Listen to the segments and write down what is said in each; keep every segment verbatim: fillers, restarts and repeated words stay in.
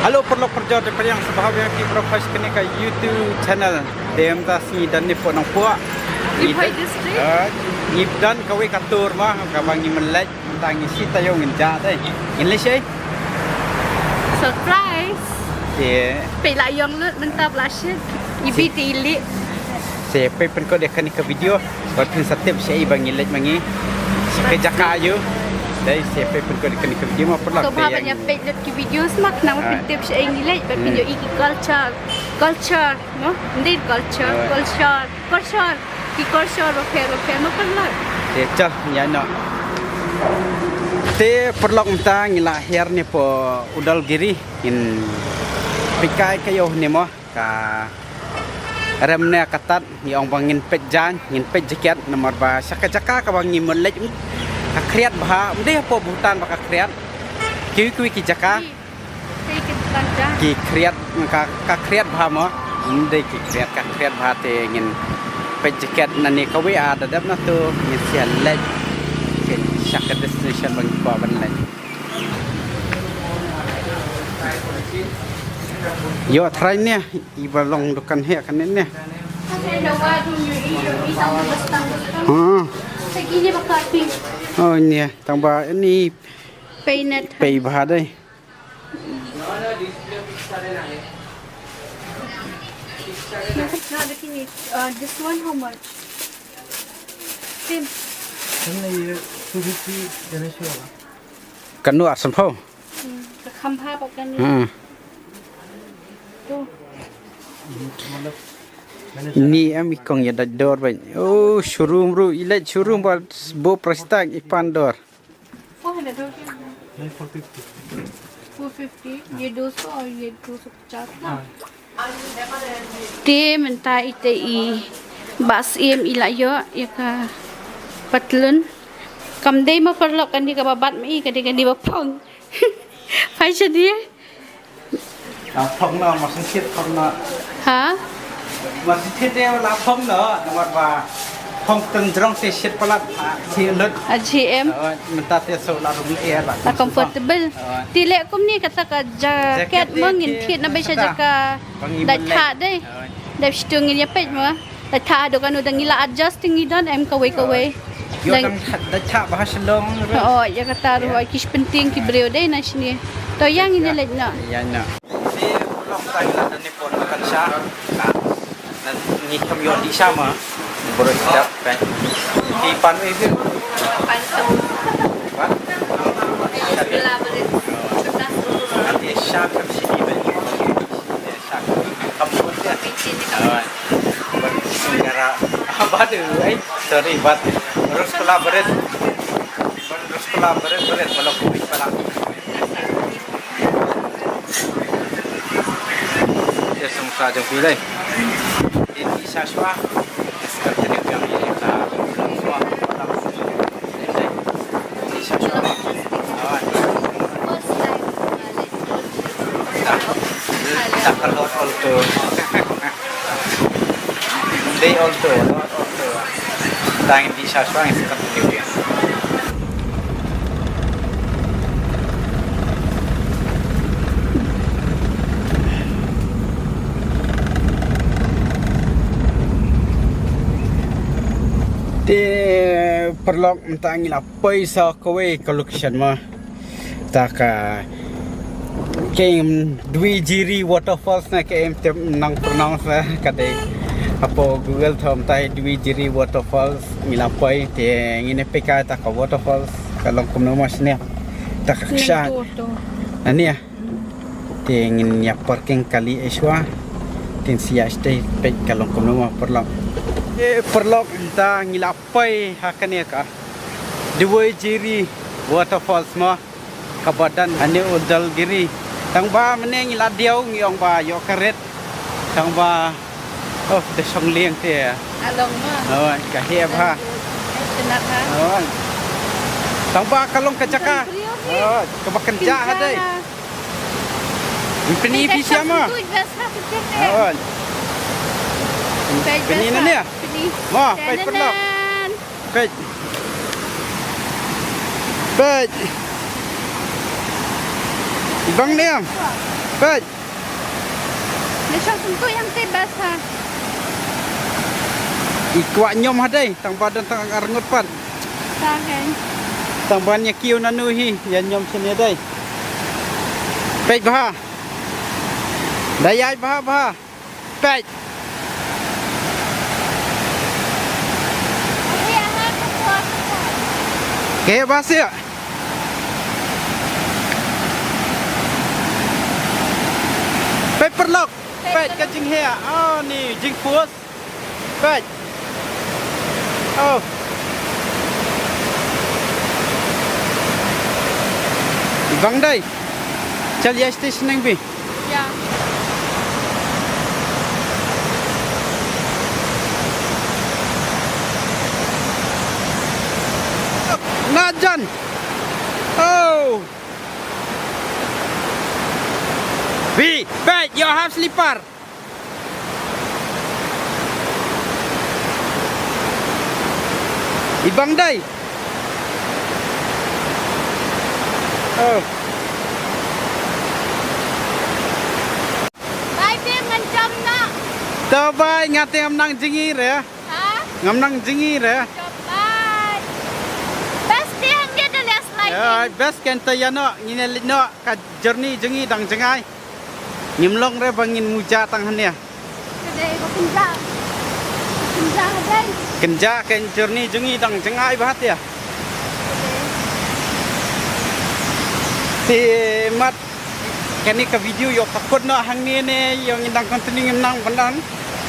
Hello paralok parajor, te pyrshang sngewbha ïa phi baroh sha kane ka YouTube channel. Te mynta sngi don ne pok nang pok. Ngi District. Ngi don kawei ka tour mo kaba ngi mynleit mynta ngi shu taïew ngin jah te. Ngin leit shaei? Surprise. Te peit la ïong lut mynta ba la shit. Ibi te i leit. Te peit pynkut ïa kane ka video. Bad phin sa tip shaei ba ngi leit ma ngi. Sha ka jaka aïu. Dei te peit pynkut ïa kane ka video mo paralok. To ba ban ïa peit lut ki video smat nang ba phin tip shaei ngi leit bad phin ïohi ki culture. Culture mo. Ndei culture. Culture. Culture. Ki culture bapher bapher mo paralok. Te chal ïa noh. Te paralok mynta ngi la hiar ne pok Udalgiri ngin peit kai ka ïew ne mo. Ka rem ne ka tat ngi ong ba ngin peit jaiñ, ngin peit jaket namar ba sha ka jaka kaba ngi mynleit ka khriat bha, ym dei hapoh Bhutan ba ka khriat. Kiwei kiwei ki jaka ki khriat ka, ka khriat bha mo. Ym dei ki khriat, ka khriat bha te ngin peit jaket nane kawei a da dep na tu ngin sa leit. Sha ka destination ba ngi kwah ban leit. Ïoh trai ne, iba long dukan heh kane ne. Hmm. Oh ne, tang ba ini pei bha dei. Not looking at, uh, this one, how much? Same. Same na ye two fifty Ganesh wala. Kano ar sanphew. Hmm, ka kham bha ba kan. Hmm. Tu. Ni em i kong ïa dait dor ba. Oh, showroom ruh, i leit showroom ba bo price tag i pan dor. Four hundred dor. Nahi, four fifty. Four fifty. Ye do so aur ye do so pachas na. Te mynta ite i bas em i la ïoh ïa ka patlun. Kam dei ma paralok, kan dei kaba bat ma i, kan dei, kan dei ba phong. Phai sha dei. La phong na, ma sngewthuh phong na. Ha? Ma sngewthuh dei la phong na, namar ba phong teng jrong te shit palat, ha, shi lut. A G M. Oh, mynta te so la rung le la. La comfortable. Oh. Te leh kumne kata ka jacket mo ngin thied na ba sha jaka. Dait thah dei. Dep shitu ngin ïa peit mo. Dait thah haduh kano dang ngi la adjust, ngi don em kawei kawei. Ïoh dang dait thah ba ha Shillong ruh. Oh, ïa kata ruh ki shipentieng ki briew dei na shane. To ïa ngin ïa leit noh. Ïa noh. Te paralok, ta ngi la don ne pok dukan sha. Ngi kham ïoh dih sha ma. Baroh step kan. Ki pan ei phi? Pan samosa. Pan? Rosgulla, barit. Nanti sha kham sini ba. Sha kham. Kham pun ya. Singara. Ah, bad, eh, sorry, bad. Rosgulla, barit. Bad rosgulla, barit, barit. Balok, balok. Te samosa jong phi dei. Te dih sha shuwa. Te sa continue biang ïa ka vlog shuwa. Dih sha shuwa. Awan. Dak, dak ka Alto. Dei Alto, Alto. Tang dih sha shuwa, ngin sa continue biang. Te paralok, mynta ngi la poi sa kawei ka location mo. Ta ka kem Dwijiri Waterfalls na, kem te nang pronounce la ka dei. Hapoh Google tho mynta Dwijiri Waterfalls ngi la poi, te ngin ïa peit kai ta ka waterfalls ka long kumno mo shane. Ta ka kshaid. Nane. Te ngin ïa parking kali ei shuwa. Te ngin sa ïa stay peit ka long kumno mo paralok. Te paralok, mynta ngi la poi ha kane ka Dwijiri Waterfalls mo. Kaba don hangne Udalgiri. Tang ba mynne ngi la diaw ngi ong ba ïoh ka rit. Tang ba, oh, da shong lieng te. Along mo. Oh, ka heh bha. Kena ka. Oh. Tang ba ka long ka jaka. Oh, kaba kynjah ha dei. Pyni phi sha mo. Oh. Pyni nane. Mo, peit paralok. Peit. Peit. Bang ne em. Peit. Ïa shong kumtu ïa te best ha. I kwah ñiom ha dei, tang ba don tang arngut pat. Tang kan. Tang ban ïa kiew nanu hi, ïa ñiom shane dei. Peit bha. Da ïaid bha bha. Peit. Ke ba sia. Peit paralok. Peit ka jingheh. Oh, ni jingpus. Peit. Oh. Bang dei. Chal ïa station nang bi. Ïa. Na jan. Oh. Bi, peit, ïoh half slipper. I bang dei. Oh. Bai te ngan jam na. To bai, nga te ngam nang jngi re. Ha? Ngam nang jngi re. Jam bai. Best te hangne da leh sliding. Ya, best kan te ïa no, ngin ïa leit no, ka journey jngi dang jngai. Ngim long re ba ngin muja tang hangne. Ka dei ba kynja. Kynja ka dei. Kynja kan journey jngi dang jngai bha te. Te mat kane ka video ïoh ka kut noh hangne ne, ïoh ngin dang continue ngim nang ban dang.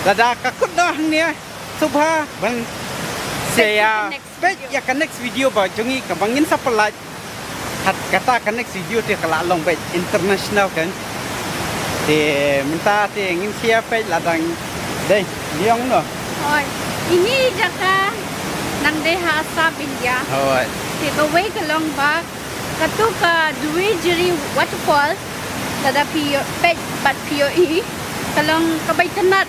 Lada ka kut noh hangne, sngewbha ban share. Peit ïa ka next video ba jong ngi kaba ngin sa pynlait. Hat kata ka next video te ka la long beit international kan. Te mynta te ngin share peit la dang dei liang no. Hooid. Ini jaka nang dei ha Assam, India. Hooid. Te kawei ka long ba katu ka Dwijiri Waterfall. Lada phi ïoh peit bad phi ïohi ka long kaba itynnad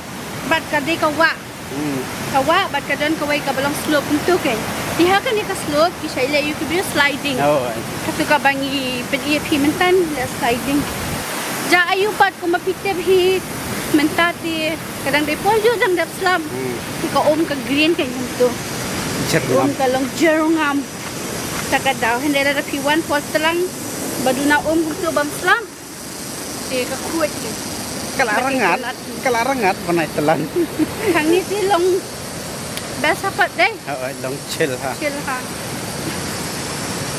bad ka dei ka wah. Hmm. Ka wah bad ka don kawei kaba long slope kumtu kan. Te ha kane ka slope ki shait leh ïa ki briew sliding. Oh. Katu kaba ngi pyni ïa phi mynta leh sliding. Ja aïu pat kumba phi tip hi mynta te ka dang dei por ju dang dap slap. Hmm. Te ka um ka green kan kumtu. Jyrngam. Um ka long jyrngam. Ta ka daw hynrei lada phi wan por tlang ba duna um kumtu bym slap. Te ka khuid ni. Ka la rngat, ka la rngat ban ai tlan. Hangne te long best ha pat dei. Ha, long chill ha. Chill ha.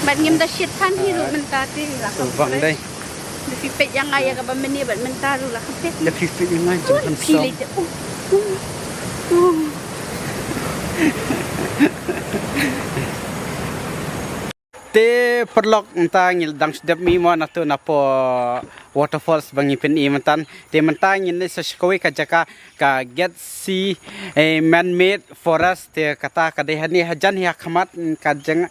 Bad ngim da shit than hi ruh mynta te la. Bang dei. Da phi peit ïa nga ïa kaba mynne bad mynta ruh la kham peit. Da phi peit ïa nga jingpynsong. Phi leit te. Uh, uh, uh. Te paralok mynta ngi dang sdep mih mo na tu na po waterfalls ba ngi pyni mynta. Te mynta ngin leit sa sha kawei ka jaka ka Gate C, eh, Man-Made Forest te kata ka dei hani hajan hi ha khmat ka jeng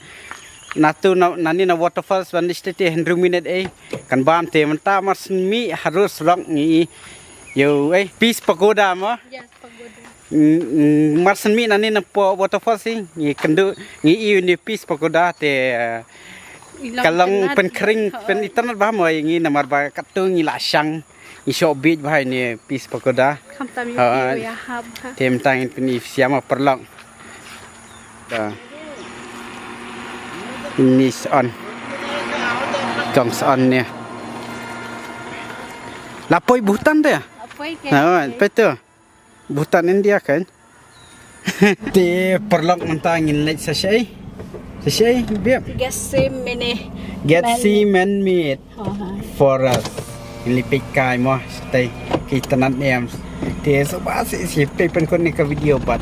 na tu na, nani na waterfalls ban leit te hynriew minit eh kan bam te mynta mar shen mih harus rok ngi ïoh eh Peace Pagoda mo. Yes. Mm, mm, mar shen mih nani na po waterfall si ngi kynduh ngi ïoh ni Peace Pagoda te, eh, ka long pynkhring pynitynnad bha mo ïa ngi namar ba katto ngi la shang ngi shoh bieit bha ïa ni Peace Pagoda. Khamtam ïa ki ïa hap ha. Te mynta ngin pyni ïa phi sha ma paralok. Ni shen. Kong shen ni. La poi Bhutan te? La poi ke. Na, poi tu. Bhutan India kan. Te paralok mynta ngin leit sa shaei? Sa shaei biap? Gate C Man-Made. Gate C Man-Made Forest. Ngin leit peit kai mo shatai. Ki itynnad ne em. Te sngewbha shisha peit pynkut ne ka video bad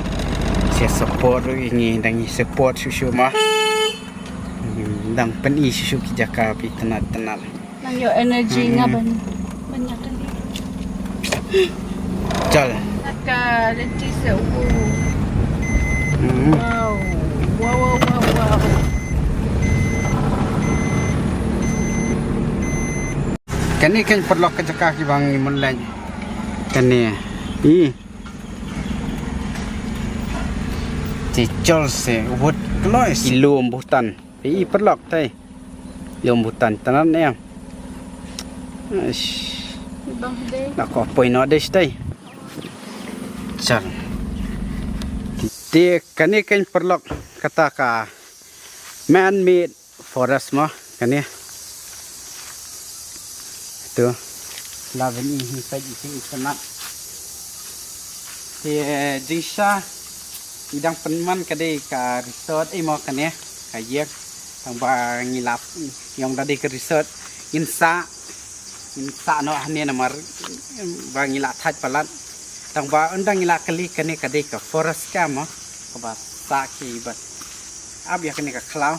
sa support ruh ïa ngi, dang ïa support shuh shuh mo. Hmm, dang pyni shuh shuh ki jaka ba itynnad itynnad. Nang ïoh energy nga ban, ban ïa kane. Chal. Ka lynti se u. Hmm. Wow. Wow, wow, wow, wow. Kane kan paralok ka jaka kiba ngi mut leit. Kane. Ih. Te chol se wut klois. Ki lum Bhutan. Ih, paralok te. Lum Bhutan tang ne. Aish. Na ko poi no dei stai. Chal. Te kane kan paralok kata ka man-made forest mo kane. Tu. La ban i hi peit i internet. Te jingshisha i dang pynman ka dei ka resort i mo kane ka ïing. Tang ba ngi la ïong da dei ka resort ngin sa ngin sa noh hangne namar ba ngi la thait palat. Tang ba ynda ngi la kylli kane ka dei ka forest camp mo kaba sa ki ba ap ïa kane ka khlaw.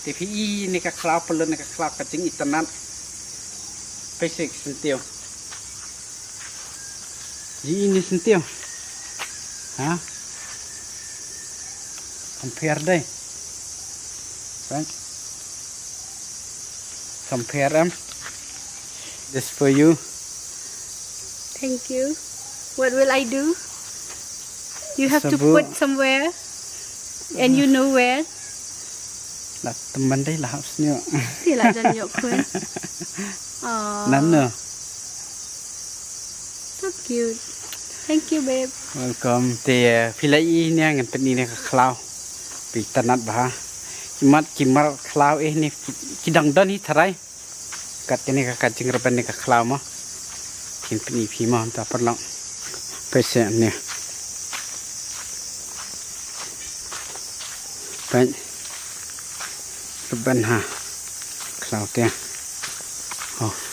Te phi i ne ka khlaw pynlut ne ka khlaw ka jingitynnat. Phi sik syntiew. Ji i ne syntiew. Ha? Compare dei. Right? Compare em. This for you. Thank you. What will I do? You have to Sabut. Put somewhere and you know where. La teman dei la hap snyo. Ti la jan yok khun. Aw, Nan no. So cute. Thank you, babe. Welcome. Te eh, phi la i ne ngan pyni ne ka khlaw. Phi tynnat bha. Ki mat ki mar khlaw eh ne ki dang don hi tharai. Kat kane ka ka jingrben ne ka khlaw mo. Kin pyni phi mo ta paralok. Phi se ne. Phi. Rben ha. Khlaw te. Oh.